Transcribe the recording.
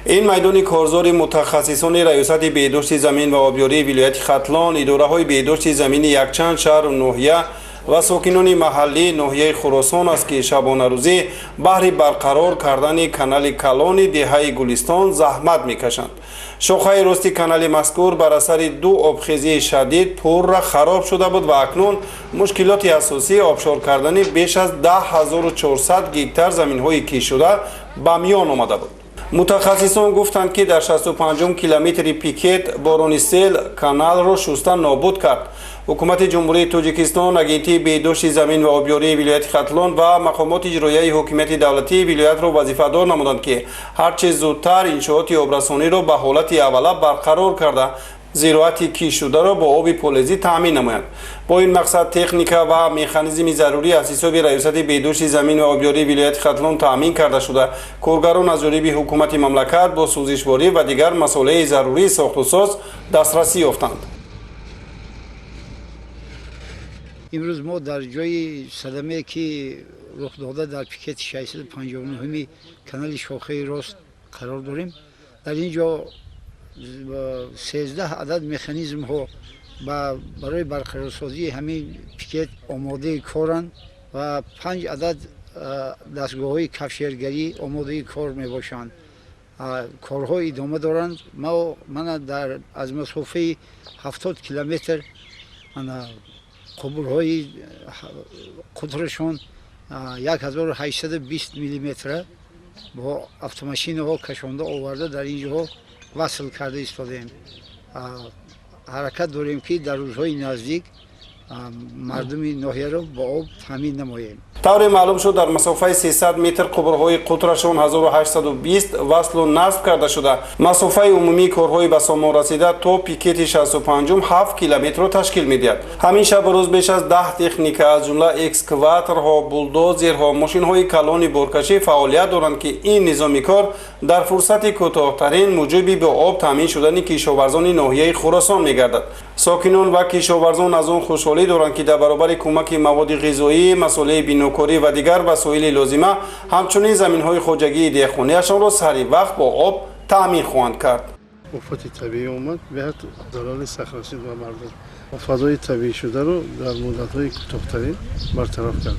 Ин майдони корзори мутахассисони Раёсати беҳдошти замин ва обёрии вилояти Хатлон, идораҳои беҳдошти замини якчанд шаҳру ноҳия ва сокинони маҳаллии ноҳияи Хуросон аст, ки шабонарӯзӣ баҳри барқарор кардани канали калони деҳаи Гулистон заҳмат мекашанд. Шохаи рости канали мазкур бар асари ду обхезии шадид пурра хароб шуда буд ва акнун мушкилоти асосии обшор кардани беш аз 10 400 гектар заминҳои киштшуда ба миён омада буд. Мутахассисон гуфтанд, ки дар 65 километри пикет борони сел каналро шуста нобуд кард. Ҳукумати Ҷумҳурии Тоҷикистон, Агентии беҳдошти замин ва обёрии вилояти Хатлон ва мақомоти иҷроияи ҳокимияти давлатии вилоятро вазифадор намуданд, ки ҳарче зудтар иншооти обрасониро ба ҳолати аввала барқарор карда, зироати киштшударо бо оби полезӣ таъмин намоянд. Бо ин мақсад техника ва механизми зарурӣ аз ҳисоби Раёсати беҳдошти замин ва обёрии вилояти Хатлон таъмин карда шуда, коргарон аз ҷониби ҳукумати мамлакат бо сӯзишворӣ ва дигар масолеҳи зарурии сохтусоз дастрасӣ ёфтанд. Имрӯз мо дар ҷои садамае, ки рух дода дар пикети 659-уми канали шохаи рост қарор дорем. Дар ин ҷо 13 адад механизмҳо барои барқарорсозии ҳамин пикет омодаи коранд ва панҷ адад дастгоҳҳои кафшергарӣ омодаи кор мебошанд. Корҳо идома доранд. Мана дар аз масофаи 70 километр қубурҳои қутрашон 1820 миллиметра бо автомашинаҳо кашонда оварда, дар ин ҷоҳо васл карда истодаем. Ҳаракат дорем, ки дар рӯзҳои наздик мардуми ноҳияро бо об таъмин намоем. Тавре маълум шуд, дар масофаи 300 метр қубурҳои қутрашон 1820 васлу насб карда шуда, масофаи умумии корҳои ба сомон расида то пикети 65 7 километрро ташкил медиҳад. Ҳамин шабу рӯз беш аз 10 техника, аз ҷумла экскаваторҳо, булдозерҳо, мошинҳои калони боркашӣ фаъолият доранд, ки ин низоми кор дар фурсати кӯтоҳтарин муҷиби бо об таъмин шудани кишоварзони ноҳияи Хуросон мегардад. Сокинон ва кишоварзон аз он хушҳолӣ доранд, ки дар баробари кӯмаки маводи ғизоӣ, масолеҳи бинокорӣ ва дигар васоили лозима, ҳамчунин заминҳои хоҷагии деҳқонияшонро сари вақт бо об таъмин хоҳанд кард. Офати табиӣ омад, беҳад зарари сахт расид ба мардум. Фазои табиӣ шударо дар муддатҳои кӯтоҳтарин бартараф карданд.